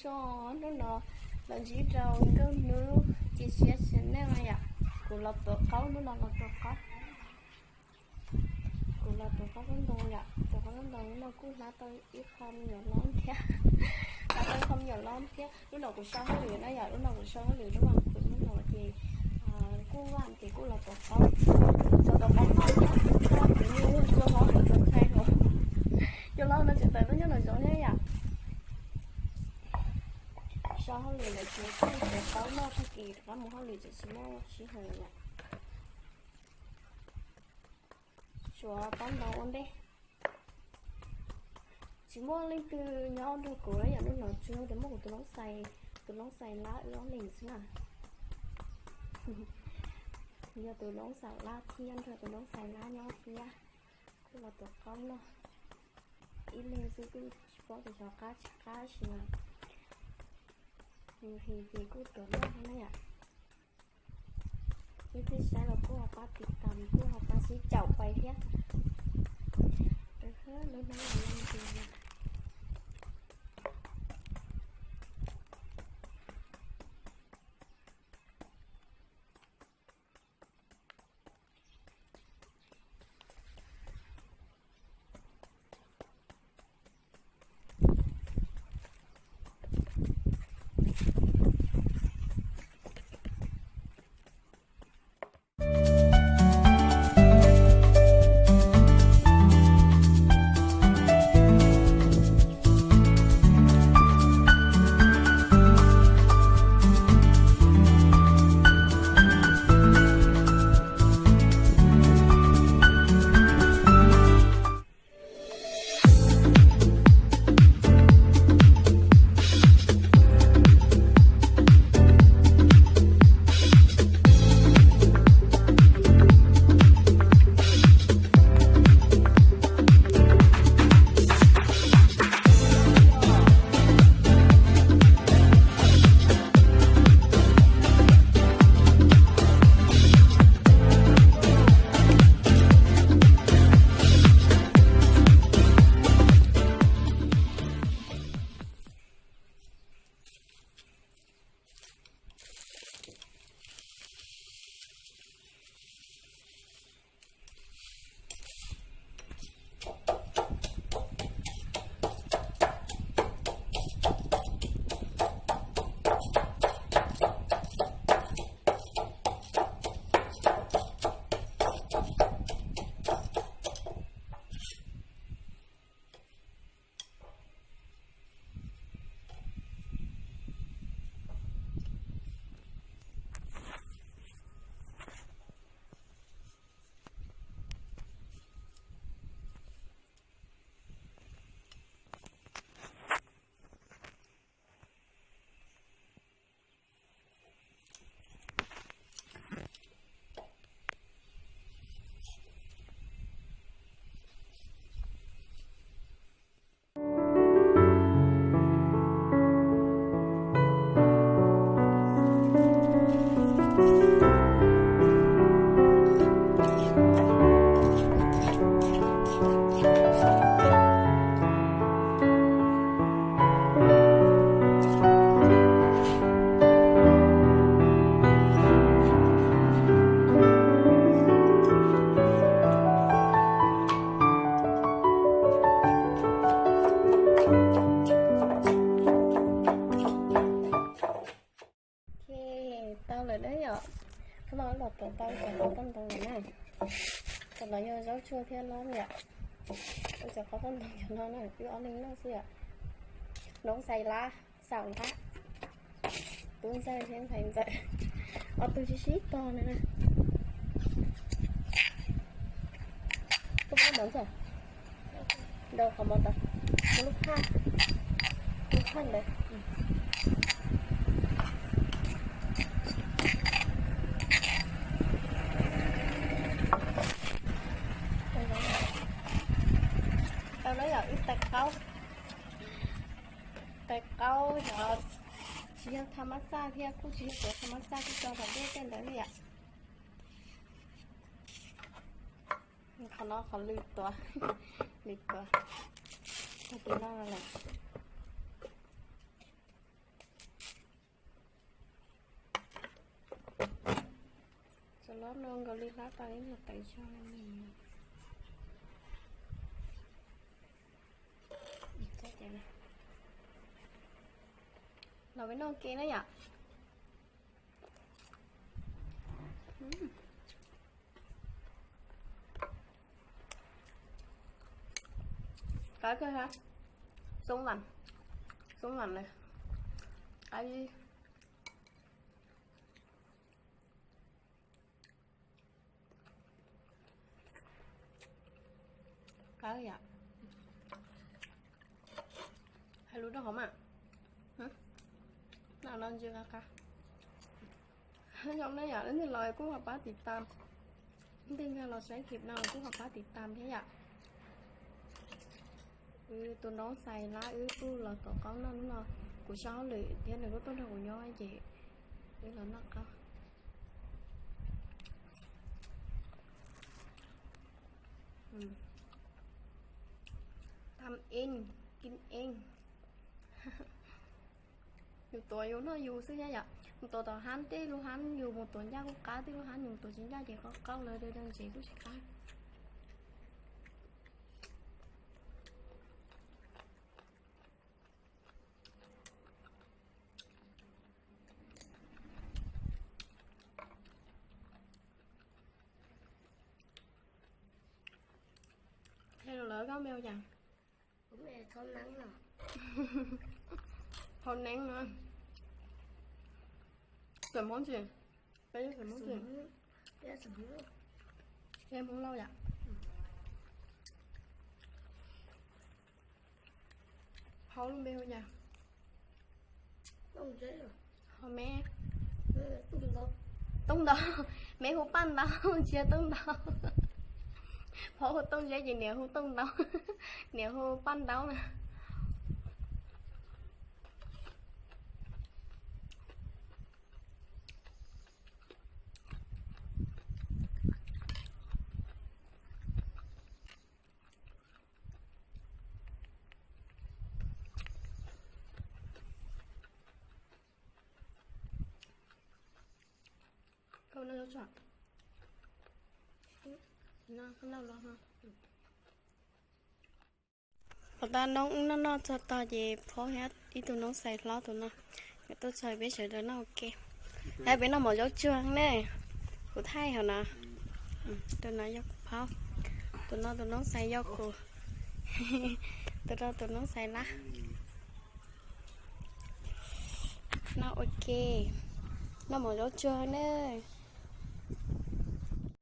Tso, hnub no los ntsib rau Nkauj Hnub cia siab channel no yom. Kuv los tuav qaub, hnub no los tuav qaub. Kuv los tuav qaub ntoo yom, tuav qaub ntoo, hnub no kuj hlab tau ib qho me nyuam lob thiab. Hlab tau ib qho me nyuam lob thiab. Lub no kuv sau hauj lwm na yom, lub no kuv sau hauj lwm lub vas khuv hnub no ces kuj vaj ces kuj los tuav qaub. Los tuav qaub noj thiab, kuv niaj hnub tuav hauj lwm txog thaij no. Cov laus no tseem tawm tuaj nyob nraum zoov thiab yom. Sau hauj lwm lawm tsuas tuav qaub noj tag kis rov qab mus hauj lwm tseem tsis muaj sij hawm yom. Tsuav qaub ntoo ua ntej. Tsis muaj leej twg nyob nrog kuv yom, hnub no tsuas yog tias muaj kuv tus noob xais, tus noob xais lab wb ob leeg xwb na. Yog tus noob xais lab thiab nrog tus noob xais lab nyob thiab. Kuj los tuav qaub noj. Ib leeg xwb kuj tsis paub tias xyov qab tsis qab sim na. Nws his ces kuj tuav noj na yom. Ib txhij saib los kuj ho pab tiv tam, kuj ho pab sib caum pais thiab. Lub hnub no los ntsis. Ok, tau lawm na yom. Qhov no los tuav tau cov qhov rooj ntoo lawm na. Cov no yog zaub tsuag thiab lob yom. Ua cov qhov rooj ntoo cov no na, wb ob leeg noj xwb yom. Noob xais lab, xaum nqab, tub ntxawg thiab ntxhais ntxawm, ob tug sib sib tog na. Koj muab mov ntxawg, ntaus qhov mov ntawd, muab lub phaj, lub phaj ntawd. Tau na yom, wb tais qaub, tais qaub yog tsis yog tha mab xaj thiab kuj tsis yog tuav tha mab xaj, kuj tso tom dej tej ntawd na yom. Qhov no qhov lwm tuav, lwm tuav, tag tis no lawm. Ob no nkaus li hlab tau ib nyuag tawv tso. Los peb noj ke na yom. Qab kawg ha. Sống lành. Sống lành này. Qab. Qab yom. Hais lus rau hauv mas. No no ntsis qab qab. Zoo na yom, leej twg los kuj ho pab tiv tam. Leej twg los saib clip no kuj ho pab tiv tam thiab yom. Wb tus noob Xais Lab wb kuj los tom qab noj hnub no, kuv sab hauj lwm thiab nws kuj tuaj nrog kuv nyob ces wb los noj qab. Tam ej, kim ej. Yus tuav yus noj yus xwb thiab yom. Mus tuav tom hab, tej lub hab yus mus tuav ncaj kuj qab, tej lub hab yus mus tuav tsis ncaj ces qaub qaub lawm, ntsev kuj tsis qab. Hello lawv, koj meo cas? Thau neeb no. Txawm Hmoob tsis? Peb txawm Hmoob tsis? Peb Hmoob Lauj yom. Hauv lub npe hu cas? Ho me. Toob ntau. Me hu Paj Ntaub, tsis yog Toob Ntau. Phauj hu Tooj Zeb ces niam hu Toob Ntau, niam hu Paj Ntaub na. Pov tas noob wb noj noj txog tog ces phob thiab ib tug noob Xais hlob tus no, nkawd tuaj txog peb sawv daws noj ua ke. Peb noj mov zaub tsuag ne, kuv thaij hauv no. Tus no yog kuv phob, tus no tus noob Xais yog kuv, tus no tus noob Xais Lab. Noj ua ke, noj mov zaub tsuag ne.